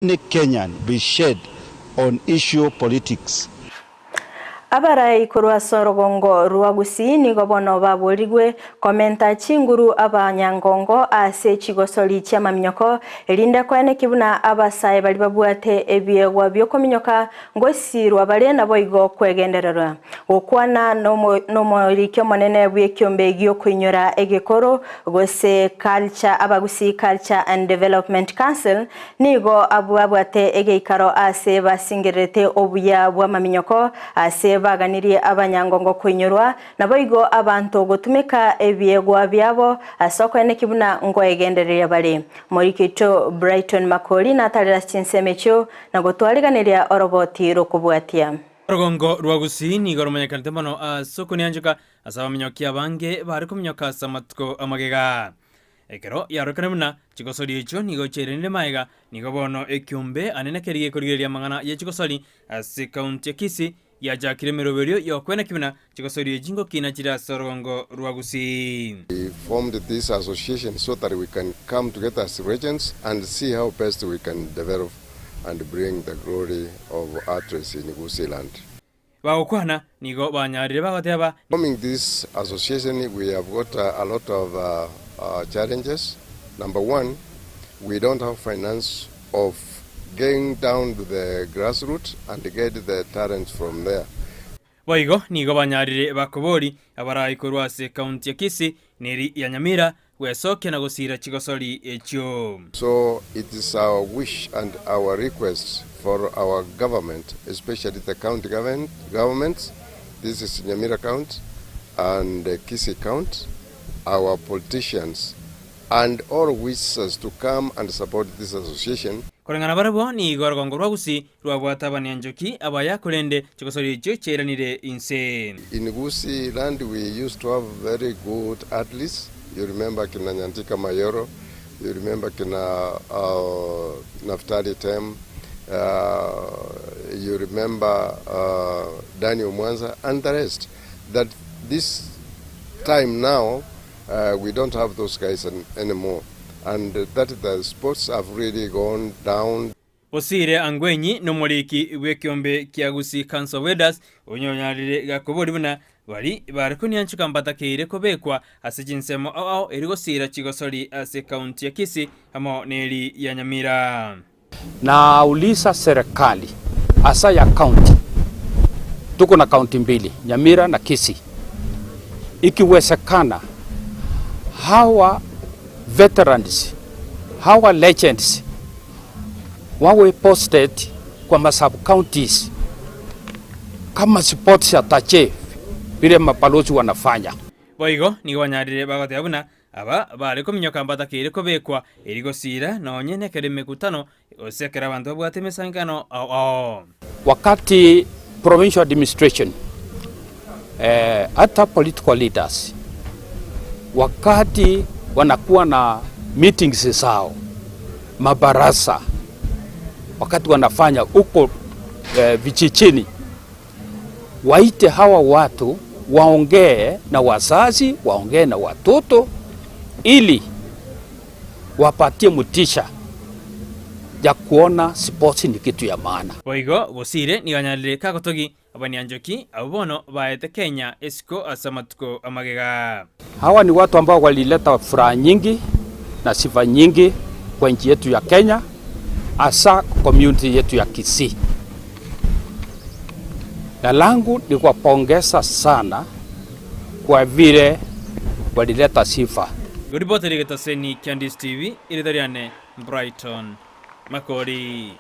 Any Kenyan be shed on issue politics. Abarai korwa ase orogongo rwa Gusii nigo bono baborigwe komenta chinguru abanyangongo ase chigosori chi'amaminyoko, erinde koeneki buna abasae baria babwate ebiegwa bi'okominyoka ngosirwa bare naboigo kwegendererwa. Gokwana nomoriki omonene bw'ekiombe gi'okoinyora egekoro gose Culture Abagusii Culture and Development Council Nigo abwo abwate egeikaro aase basingererete obuya bw'amaminyoko, aase baganirie abanyangongo koinyorwa, naboigo abanto gotumeka ebiegwa biabo ase okoeneki buna nkoegendereria bare. Omoriki oito Brighton Makori natarera ase chinsemo echio na gotwariganeria oroboti rokobwatia. Orogongo rwa Gusii nigo romanyekanete mono ase okonianchoka ase abaminyoki abange bare kominyoka ase amatuko amagega. Ekero yarorekane buna chigosori echio nigo chiairanire magega, nigo bono ekiombe anene keria gekorigereria amang'ana ye chigosori ase ekaunti ya Kisii giachakire emeroberio y'okweneki buna chigosori echi ngokina chire ase orogongo rwa Gusii. We formed this association so that we can come together as regents and see how best we can develop and bring the glory of athletes in Gusii land. Bagokwana, nigo banyarire bagoteba. Forming this association we have got a lot of challenges, number one we don't have finance of going down to the grass root and get the talents from there. Boigo nigo banyarire bakobori abarai korwa ase ekaunti ya Kisii neri ya Nyamira gwesokia na gosiira chigosori echio. So it is our wish and our request for our government especially the county governments, this is Nyamira county and Kisii county, our politicians and all wishes to come and support this association. Koreng'ana barabwo nigo orogongo rwa Gusii rwabwate abanyanchoki abaya korende chigosori echio chiairanire inse. In Gusii land we used to have very good athletes, you remember kina Nyantika Mayoro, you remember kina Naftali Tem, you remember Daniel Mwanza and the rest that this time now we don't have those guys anymore and that the sports have really gone down. Osire Angwenyi nomoriki bw'ekiombe kia Gusii Council of Elders onyonyarire gakobori buna bari bare konianchuka mbatakeire kobekwa ase chinsemo ao ao eri gosira chigosori ase ekaunti ya Kisii amo neri ya Nyamira. Nauliza serikali hasa ya county, tuko na county mbili Nyamira na Kisii, ikiwezekana hawa veterans hawa legends wawe posted kwa ma sub counties kama sports attache vile mabalozi wanafanya. Boigo nigo banyarire bagoteba buna aba bare kominyoka mbatakeire kobekwa eri gosiira nonye nekero emekutano gose ekero abanto babwate emesankano ao ao. Wakati provincial administration hata political leaders wakati wanakuwa na meetings zao mabarasa wakati wanafanya huko vijijini waite hawa watu waongee na wazazi, waongee na watoto ili wapatie motisha ya kuona sports ni kitu ya maana. Boigo gosire nigo anyarire kagotogi abanyanchoki abwo bono baete Kenya esiko ase amatuko amagega. Hawa ni watu ambao walileta furaha nyingi na sifa nyingi kwa nchi yetu ya Kenya, hasa community yetu ya Kisii. Na langu ni kuwapongeza sana kwa vile walileta sifa. Goripoti rigetoseni kia Ndisi TV, erieta riane Brighton Makori.